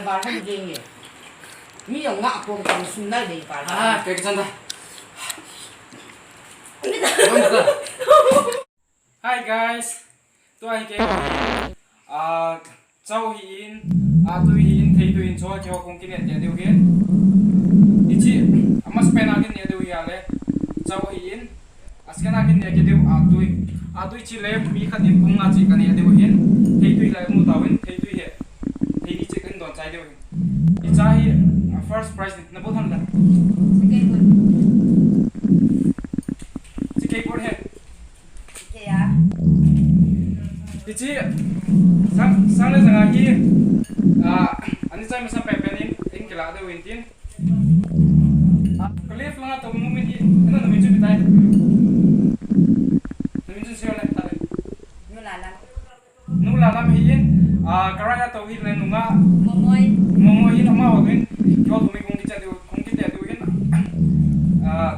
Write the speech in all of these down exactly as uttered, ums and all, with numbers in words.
Val han ding e. Mi jong nga kom kom sum nai dei val. Ah, kei ka chan ta. Hi guys. Tua hi kei. Ah, chau hi in, ah, tui hi in, thei tui in, chua kei ho kong kine tia diu hin. Hichi, ama spena kine diu hi ale. Chau hi in. Askena kin ne ke diu, a tui. A tui chi le mi khat in pung nga chi ka ne diu hin. Thei tui le mu tau hin, thei tui he. Thei ni chi kan don chai diu hin. Hicha hi, a first prize ni, na bo than la. Chi kei bol he. Chi kei a. Hichi, sang, sang le sang a hi, a, ani chai masa pen pen in, in kila diu hin tin. Ah, ka left langa tou nu min hi, na, na min chu ipi tai? Na min chu sure le, ta le. Nu Lalam. Nu Lalam hi in, ah, ka right a tou hi le nu nga. Momoi. Momoi hin ama ho in, kyo tu mi kong kicha diu, kong kicha diu hin. Ah,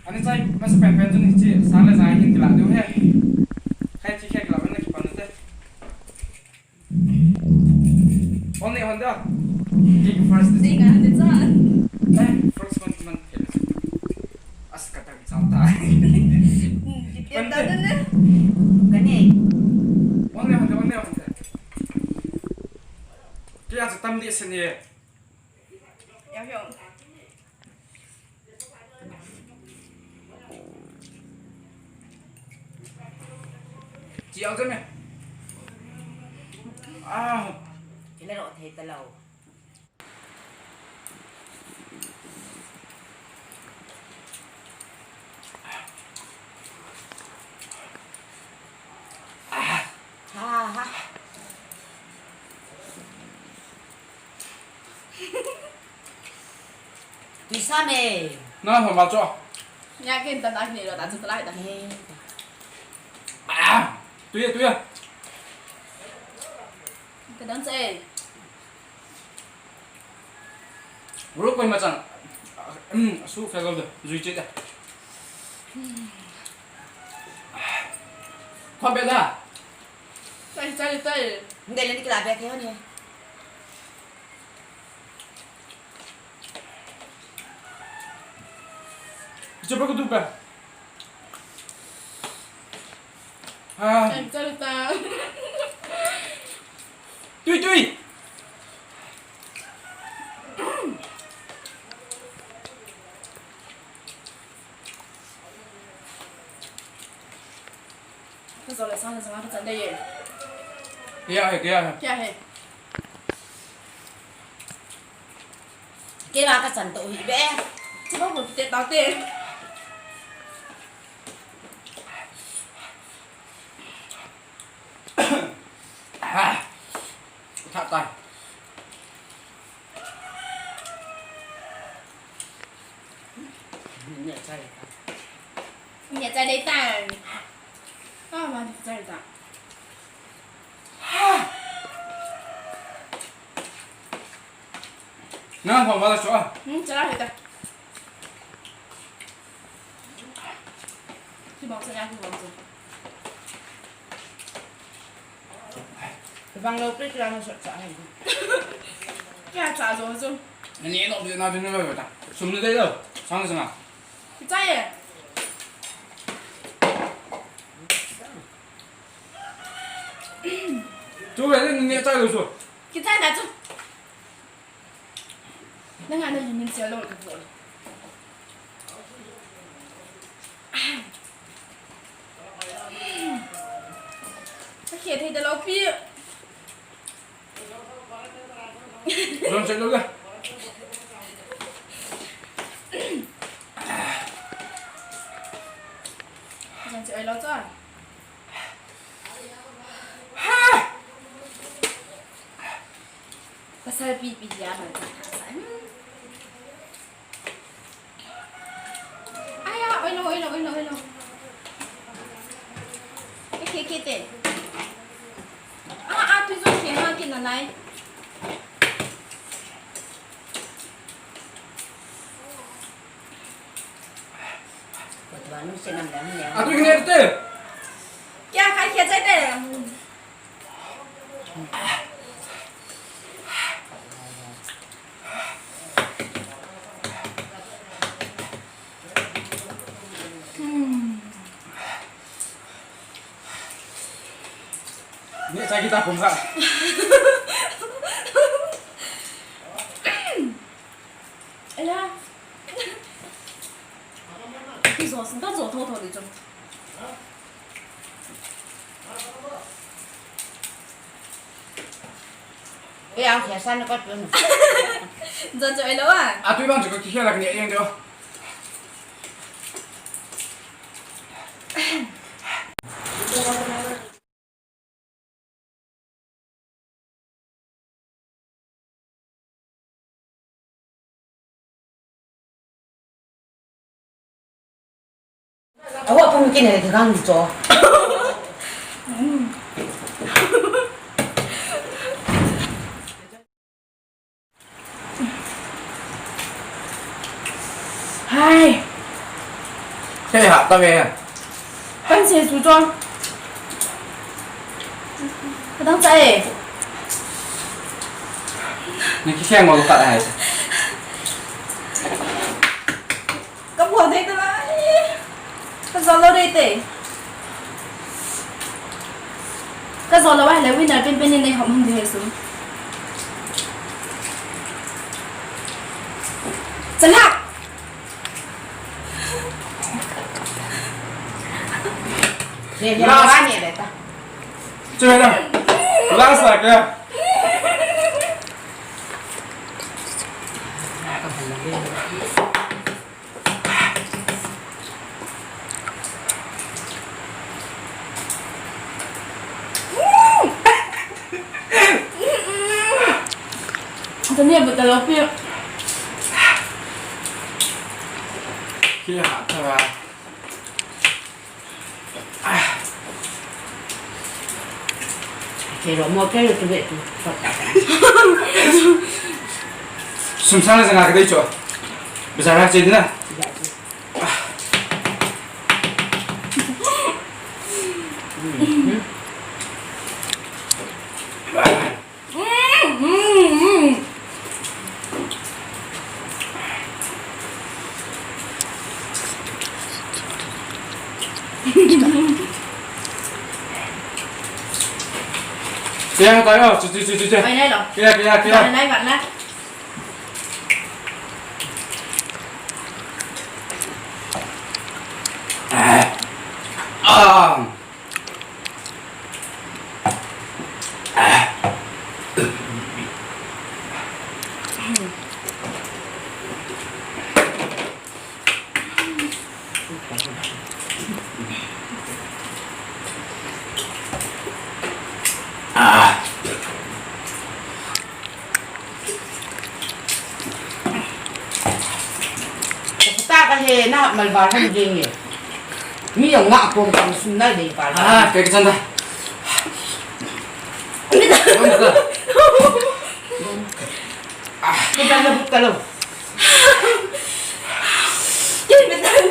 ani chai masa pen pen chu hichi, sang le sang hin kila diu he. Khai chi khai kila na ki pan te. Hon ni hon da. Kick first. Ding a, de chan. Eh, first one man. As ka tang cham ta. Kitin ta ne. Kani. Hon ni hon da, hon ni hon da. Kya chu tam di sini. Yao yao. Chiang che me. Ah. Kila ro thei ta lo. Ha ha. Tui sa me. Na ho ma cho. Nya ken ta na ni lo ta chu ta lai ta. Eh. Ah, tui, tui. Ka dang che. Ru koi ma chang. Um, su fe lo de. Zui che da. Khom be da. Chai, chai, chai. Nde le ni kila be ke ho ni. Chupa ko tupa. Ah. Chai, chai, chai. Tui, tui. Ka zo le sang le sang ka chan de ye. Kya hai, kya hai? Kya hai? Kei la ka chan to hi be. Chi ba bu te ta te. Ah. Tha tai. Nya chai. Nya chai dei ta. Ah, ma nya chai ta. Nang hong wala cho. Hmm, chara hita. Kibang sa ya, kibang sa. Bang lo, please, lang sa sa. Kya cha zo zo. Ani no bi na bi no ba ta. Sum ni dei lo. Sang sang. Kichai ye. Chu le ni chai lo chu. Kichai na chu. Nang ana ni min sia lo ka bo. Ka khe thei da lo pi. Ron chai lo da. Ron chai lo cha. Pasal pi pi dia ma cha cha sa. Aya, oi lo, oi lo, oi lo, oi lo. Ke, ke, ke te. Ah, ah, tu zo ke ha ke na nai. Atu kine te. Kya khai kya chai te? Sa kita pum ka. Ela. Ki zo, ka zo tho tho di chong. Ei, ang khia san ka tun. Jan cho elo a. A tui bang chu ka ki khia lak ni eng deu. Awa pun kin he kang cho. Hai. Hei ha ta ve. Kan se su cho. Ka dang cha e. Ni ki khen ngol ka hai. Ka buang thei ta lai. Ka zo lo dei te. Ka zo lo ai le winner pen pen ni nei hom hum dei su. Chala. Ye, ye, last. Wa ni le ta. Chala. Last la kya? Tani abu talo pi. Kia tara. Kei lo mo kei lo tu be tu. Sum sang le janga ka dei cho. Bazar a che ding na. Kaya tayo. Chu, chu, chu, chu, chu. Ay, nay, lo. Kaya, kaya, kaya. Nay, nay, nay. Ah. Ah. Ah. Ka ta ka he na malbar hon ding e. Mi jong nga pom kam sun na dei pal. Ah, kai ka chan ta. Bom ta. Ah, kita na buk ta lo.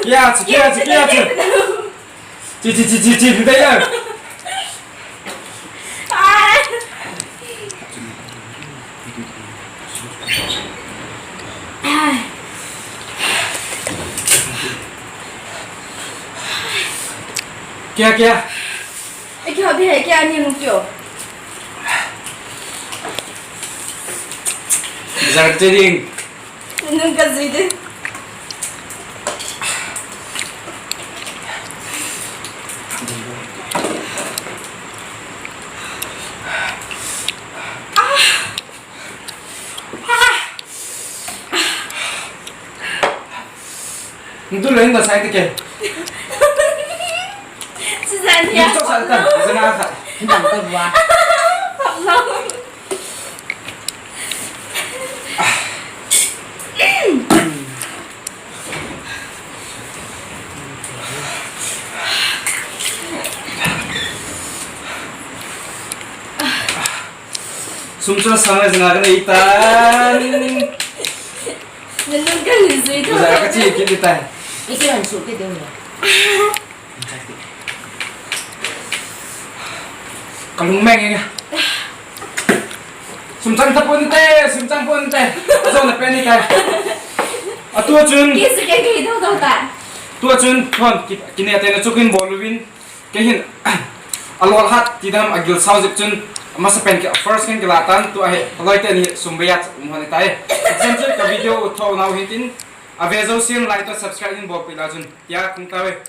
Kia, kia, kia, kia. Chi, chi, chi, chi, chi, dai la. Kia, kia. Ai, kia, bia, kia, ni mu kyo. Zar tering. Nunca se. Ndu le nda sai ke. Suzanne ya. Ndu sa ta, zena sa. Ndu ta wa. Sum chu sang le janga ka nei tan. Nanu ka ni zui tho. Bazar ka chi kit ni tan. Isi han su ke deu ya. Ka lung meng e. Sum chang ta pon te, sum chang pon te. Ajo na pe ni ta. Atua chun. Ki su ke ki do do ta. Tua chun, thon, ki, kine te na chukin bol uvin. Kei hin, a lol hat ti dam a gil sao jep chun, Amasapen ki first kan kila tan, tua hi loi teni sum beiya um hon tai. Chen chu ka video u tho nau hin tin, ave jousen like to subscribe in bol peh la chun. Tia kong tave.